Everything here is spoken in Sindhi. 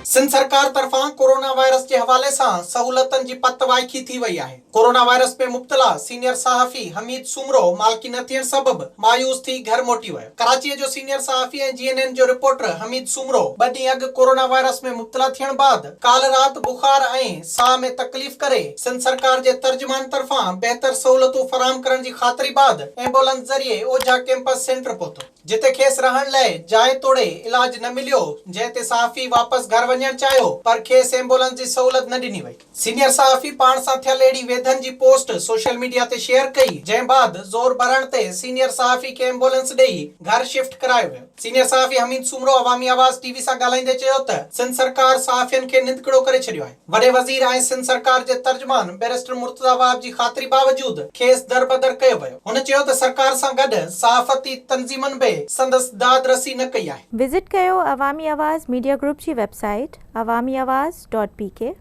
سنڌ سرڪار طرفان ڪورونا وائرس جي حوالي سان سهولتن جي پت وائکي ٿي وئي آهي. ڪورونا وائرس ۾ مبتلا سينيئر صحافي حميد سومرو مالڪي نه ٿيڻ سبب مايوس ٿي گهر موٽي ويو. ڪراچيء جو سينيئر صحافي ۽ جي اين اين جو رپورٽر حميد سومرو ٻه ڏينهن اڳ ڪورونا وائرس ۾ مبتلا ٿيڻ بعد ڪالهه رات بخار ۽ ساهه ۾ تڪليف ڪري سنڌ سرڪار جي ترجمان طرفان بهتر سهولتون فراهم ڪرڻ جي خاطري بعد ايمبولنس ذريعي اوجها ڪيمپس سينٽر پهتو. جتي کيس رهڻ لئه جاء توڙي علاج نه مليو، جنهن تي صحافي واپس گهر وڃڻ چاهيو پر کيس ايمبولنس جي سهولت نه ڏني وئي. سينيئر صحافي پاڻ سان ٿيل اهڙي ويڌن جي پوسٽ سوشل ميڊيا تي شيئر ڪئي، جنهن بعد زور ڀرڻ تي سينيئر صحافي کي ايمبولنس ڏئي گهر شفٽ ڪرايو ويو. سينيئر صحافي حميد سومرو عوامي آواز ٽي وي سان ڳالهائيندي چيو ته سنڌ سرڪار صحافين کي نندڪڙو ڪري ڇڏيو آهي. وڏي وزير ۽ سنڌ سرڪار جي ترجمان بئريسٽر مرتضيٰ وهاب جي خاطري باوجود کيس دربدر ڪيو ويو. هن چيو ته سرڪار سان گڏ صحافتي تنظيمن به سندس داد رسي نه ڪئي آهي. وزٽ ڪيو عوامي آواز ميڊيا گروپ جي website Awami Awaz dot P K.